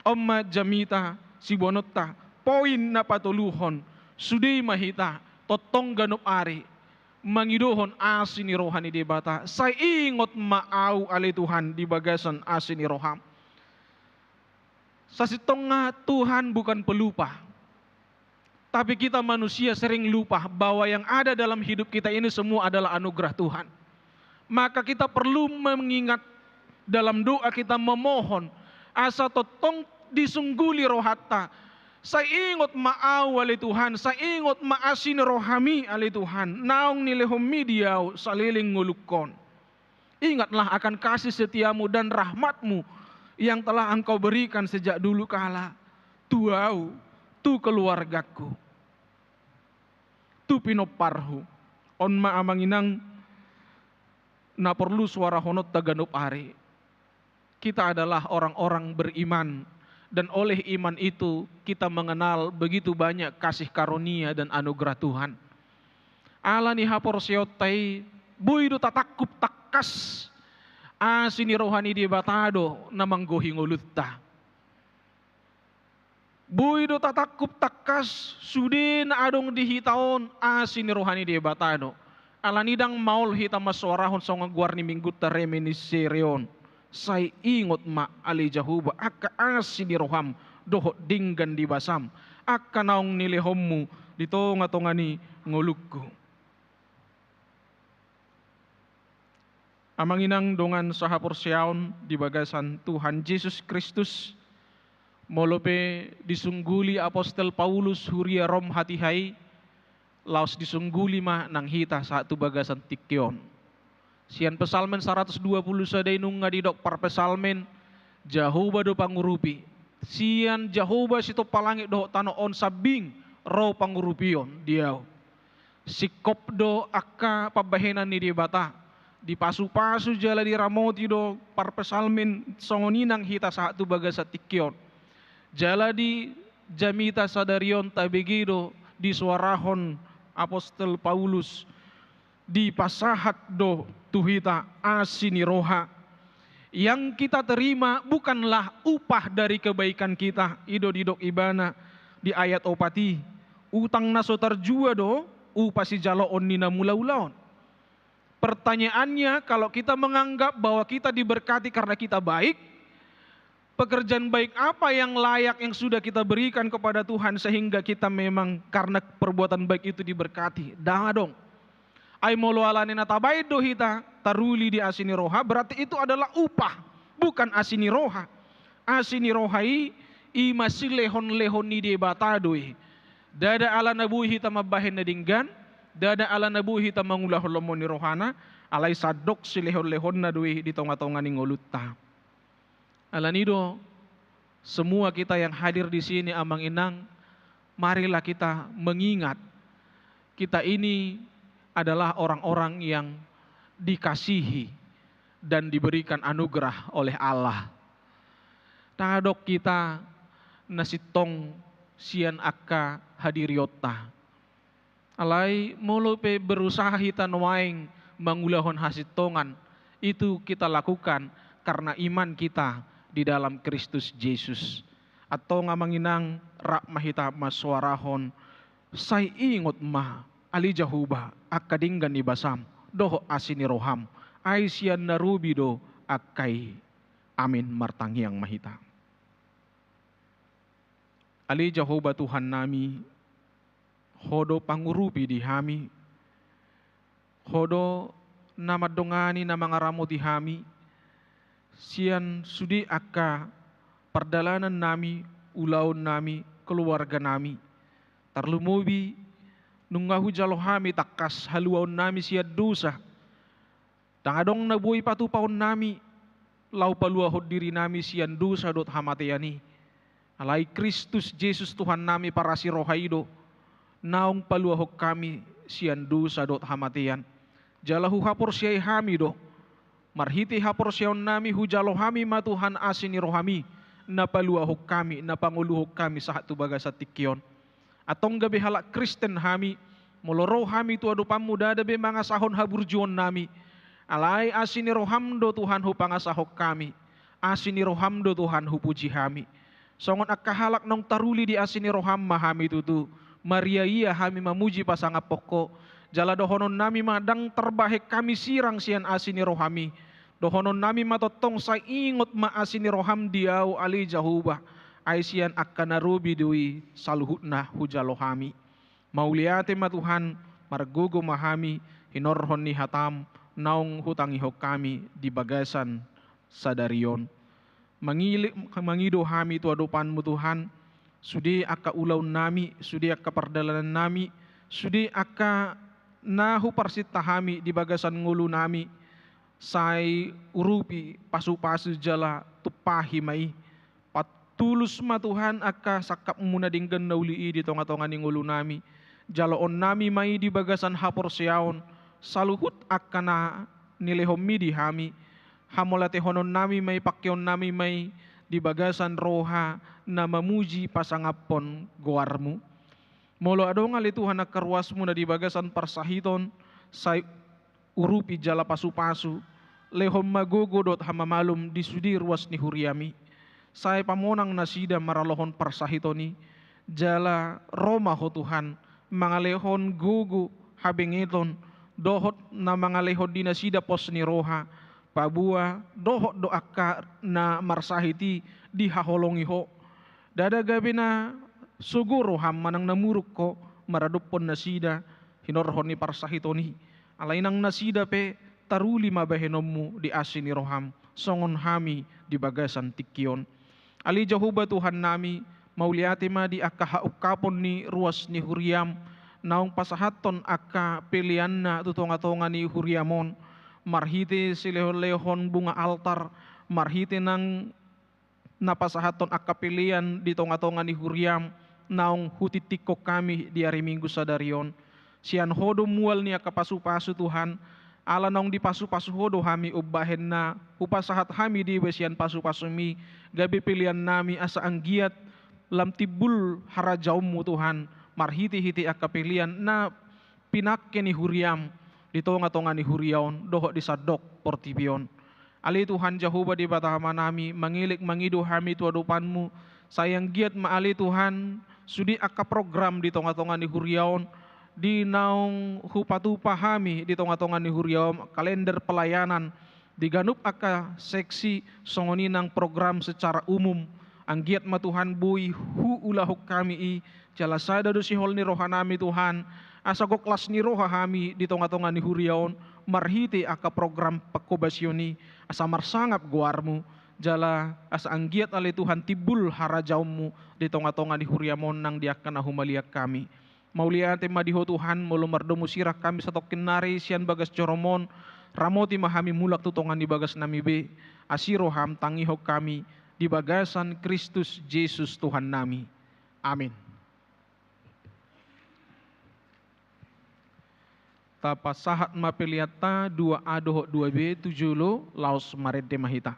On ma jamita siboanonta, poin na patoluhon, sude ma hita tongtong ganup ari mangidohon asi ni roha ni Debata, sai ingot ma au ale Tuhan di bagasan asi ni roham. Sasintongna Tuhan bukan pelupa. Tapi kita manusia sering lupa bahwa yang ada dalam hidup kita ini semua adalah anugerah Tuhan. Maka kita perlu mengingat dalam doa kita memohon, asa tongtong disungguli rohanta. Sai ingot ma au ale Tuhan, sai ingot ma asi ni rohami ale Tuhan, naung nilehonmi di au saleleng ngolungkon. Ingatlah akan kasih setiamu dan rahmatmu yang telah engkau berikan sejak dulu kala tu au, tu keluargaku, tu pinomparhu. On ma amang inang na porlu suarahononta ganup ari. Kita adalah orang-orang beriman, dan oleh iman itu kita mengenal begitu banyak kasih karunia dan anugerah Tuhan. Ala ni haporseaonta i, boi do tatangkup tangkas, asi ni roha ni Debata do na manggohi ngolunta. Boi do tatangkup tangkas, sude na adong di hita on asi ni roha ni Debata do. Ala ni i ndang maol hita masuarahon songon goar ni minggunta reminiscere on. Sai ingot ma ale Jahowa angka asi ni roham dohot denggan ni basam, angka naung nilehonmu di tonga-tonga ni ngolungku. Amang inang dongan sahaporseaon di bagasan Tuhan Jesus Kristus, molo pe disungguli apostel Paulus huria Rom hatiha i, laos disungguli ma nang hita sahat tu bagasan tingki on. Sian Psalmen saratus dua pulu sada i nunga didok parpsalmen, Jahowa do pangurupi. Sian Jahowa sitompa langit dohot tano on sambing ro pangurupion di au. Singkop do angka pambahenan ni Debata, dipasupasu jala diramoti do parpsalmen songon i nang hita sahat tu bagasan tingki on. Jala di jamita sadari on tabege do disuarahon apostel Paulus, dipasahat do tu hita asi ni roha. Yang kita terima bukanlah upah dari kebaikan kita, i do didok ibana di ayat opat i. Utang na so tarjua do upa sijaloon ni na mulaula on. Pertanyaannya, kalau kita menganggap bahwa kita diberkati karena kita baik, pekerjaan baik apa yang layak yang sudah kita berikan kepada Tuhan sehingga kita memang karena perbuatan baik itu diberkati? Ndang adong. Ai molo ala ni na tabaen do hita taruli di asi ni roha, berarti itu adalah upah, bukan asi ni roha. Asi ni roha i, i ma silehon-lehon ni Debata do i. Ndada ala na boi hita mambahen na denggan, ndada ala na boi hita mangulahon lomo ni rohana, alai sandok silehon-lehonna do i di tonga-tonga ni ngolunta. Ala ni do, semua kita yang hadir di sini, amang inang, marilah kita mengingat, kita ini adalah orang-orang yang dikasihi dan diberikan anugerah oleh Allah. Ndang adong hita na sintong sian angka hadirionta. Alai molo pe berusaha hita nuaeng mangulahon hasintongan, itu kita lakukan karena iman kita di dalam Kristus Jesus. Antong amang inang, rap ma hita masuarahon, sai ingot ma ale Jahowa angka denggan ni basam dohot asi ni roham, ai sian na robi do angka i. Amin. Martangiang ma hita. Ale Jahowa Tuhannami, Ho do pangurupi di hami, Ho do na mandongani, na mangaramoti hami, sian sude angka pardalanannami, ulaonnami, keluarganami. Tarlumobi nunga hujalo hami tangkas haluaonnami sian dosa. Ndang adong na boi patupaonnami, laho paluahon dirinami sian dosa dohot hamatean i. Alai Kristus Jesus Tuhannami parasi roha i do naung paluahon hami sian dosa dohot hamatean. Jala huhaporseai hami do, marhite haporseaonnami hujalo hami ma Tuhan asi ni rohami, na paluahon hami, na pangoluhon hami sahat tu bagasan tingki on. Antong gabe halak Kristen hami, molo ro hami tu adopanmu ndada be mangasahon haburjuonnami. Alai asi ni roham do Tuhan hupangasahon hami. Asi ni roham do Tuhan hupuji hami. Songon angka halak naung taruli di asi ni roham ma hami tutu. Mariaia hami mamuji pasangaphon ho. Jala dohononnami ma ndang tarbahen hami sirang sian asi ni rohami. Dohononnami ma tongtong sai ingot ma asi ni roham di ahu ale Jahowa. Ai sian angka na robi do i saluhutna hujalo hami. Mauliate ma Tuhan, margogo ma hami hinorhon ni hatam naung hutangihon hami di bagasan sadari on. Mangili-, mangido hami tu adopanmu Tuhan, sude angka ulaonnami, sude angka pardalanannami, sude angka na huparsinta hami di bagasan ngolunami, sai urupi pasupasu jala tumpahi ma i. Patulus ma Tuhan angka sangkapmu na denggan na uli i di tongatonga ni ngolunami. Jaloonnami ma i di bagasan haporseaon, saluhut angka na nilehonmi di hami. Hamauliatehononnami ma i, pangkeonnami ma i di bagasan roha na mamuji pasangaphon goarmu. Molo adong ale Tuhan angka ruasmu na di bagasan parsahiton, sai urupi jala pasupasu, lehon ma gogo dohot hamamalum di sude ruas ni huriami. Sai pamonang nasida maralohon parsahiton i, jala ro ma ho Tuhan, mangalehon gogo, habengeton, dohot na mangalehon di nasida pos ni roha, paboa dohot do angka na marsahit i dihaholongi ho. Ndada gabe na sogo roham manang na muruk ho maradophon nasida hinorhon ni parsahiton i. Alai nang nasida pe taruli ma bahenonmu di asi ni roham, songon hami di bagasan tingki on. Ale Jahowa Tuhannami, mauliate ma di angka haungkapon ni ruas ni huriam, naung pasahathon angka peleanna tu tongatonga ni huriam on, marhite silehonlehon bunga altar, marhite nang na pasahathon angka pelean di tongatonga ni huriam, naung hutingtingkon hami di ari Minggu sadari on. Sian ho do mual ni angka pasupasu Tuhan, ala naung dipasupasu ho do hami umbahen na hupasahat hami deba sian pasupasumi, gabe peleannami asa anggiat lam timbul harajaonmu Tuhan, marhitehite angka pelean na pinangke ni huriam di tongatonga ni huria on dohot di sandok portibi on. Ale Tuhan Jahowa Debata Amanami, mangelek mangido hami tu adopanmu, sai anggiat ma ale Tuhan, sude angka program di tongatonga ni huria on, di naung hupatupa hami di tongatonga ni huria on, kalender pelayanan, di ganup angka seksi, songon i nang program secara umum. Anggiat ma Tuhan boi huulahon hami i, jala sada do sihol ni rohanami Tuhan, asa gok las ni roha hami di tongatonga ni huria on, marhite angka program pangkobasion i, asa marsangap goarmu, jala asa anggiat ale Tuhan timbul harajaonmu di tongatonga ni huriam on nang di angka na humaliang hami. Mauliate ma di ho Tuhan, molo mardomu sirang hami satongkin nari sian bagas joroM on, ramoti ma hami mulak tu tonga ni bagasnami be, asi rohaM tangihon hami, di bagasan Kristus Jesus Tuhannami. Amin. Tapasahat ma peleanta dua A dohot dua B tu jolo, laos marende ma hita.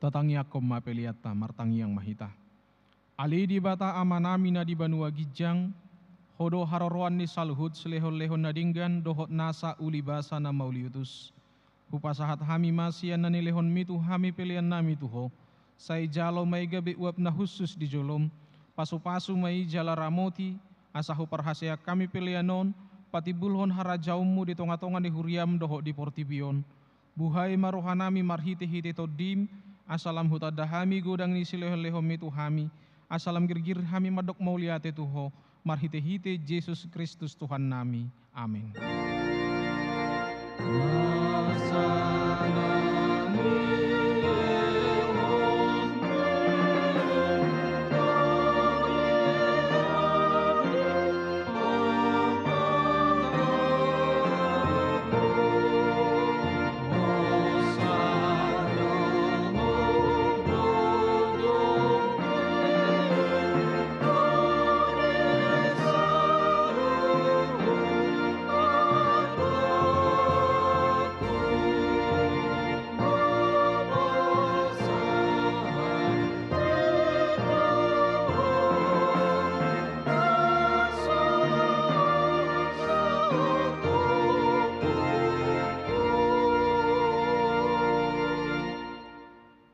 Tatangiangkon ma peleanta, martangiang ma hita. Ale Debata Amanami na di banua ginjang, Ho do haroroan ni saluhut silehonlehon na denggan dohot nasa ulibasa na mauliutus. Hupasahat hami ma sian na nilehonMi tu hami peleannami tu Ho. Sai jalo ma i gabe uap na hushus di joloM. Pasupasu ma i jala ramoti, asa huparhaseang hami pelean on patimbulhon harajaonMu di tongatonga ni huriaM dohot di portibi on. Buhai ma rohanami marhitehite TondiM, asa lam hutanda hami godang ni silehonlehonMi tu hami, asa lam girgir hami mandok mauliate tu Ho, marhitehite Jesus Kristus Tuhannami. Amen.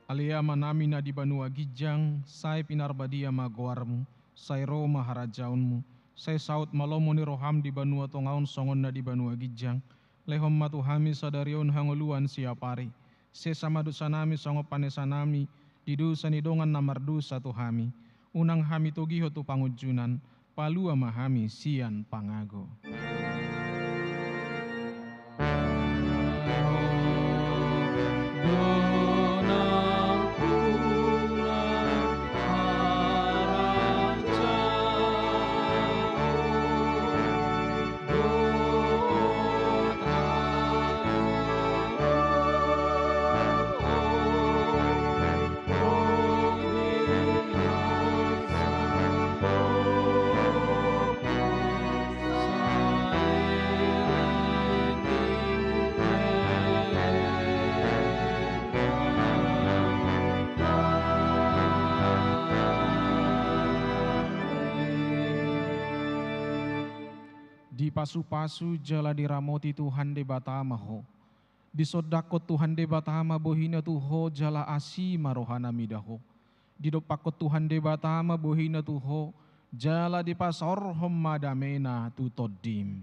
Ale Amanami na di banua ginjang, sai pinarbadia ma goarMu, sai ro ma harajaonMu, sai saut ma lomo ni rohaM di banua tonga on songon na di banua ginjang. Lehon ma tu hami sadari on hangoluan siapari. Sesa ma dosanami songon panesanami di dosa ni dongan na mardosa tu hami. Unang hami togihon tu pangunjunan, palua ma hami sian pangago. Dipasupasu jala diramoti Tuhan Debata ma ho. Disondangkon Tuhan Debata ma bohiNa tu ho jala asi ma rohaNa mida ho. Didompakkon Tuhan Debata ma bohiNa tu ho, jala dipasaorhon ma dameNa tu tondim.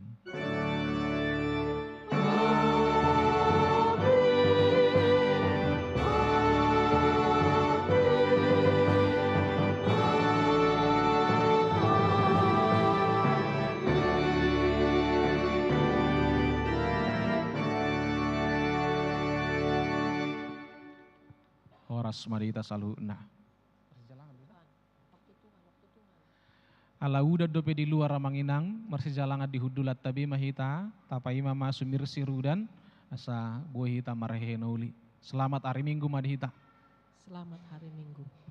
Horas ma di hita saluhutna. Ala udan dope di luar, amang inang, marsijalangan di hundulanta be ma hita, tapaima ma sumirsir udan, asa boi hita marhehe na uli. Selamat hari Minggu ma di hita. Selamat hari Minggu.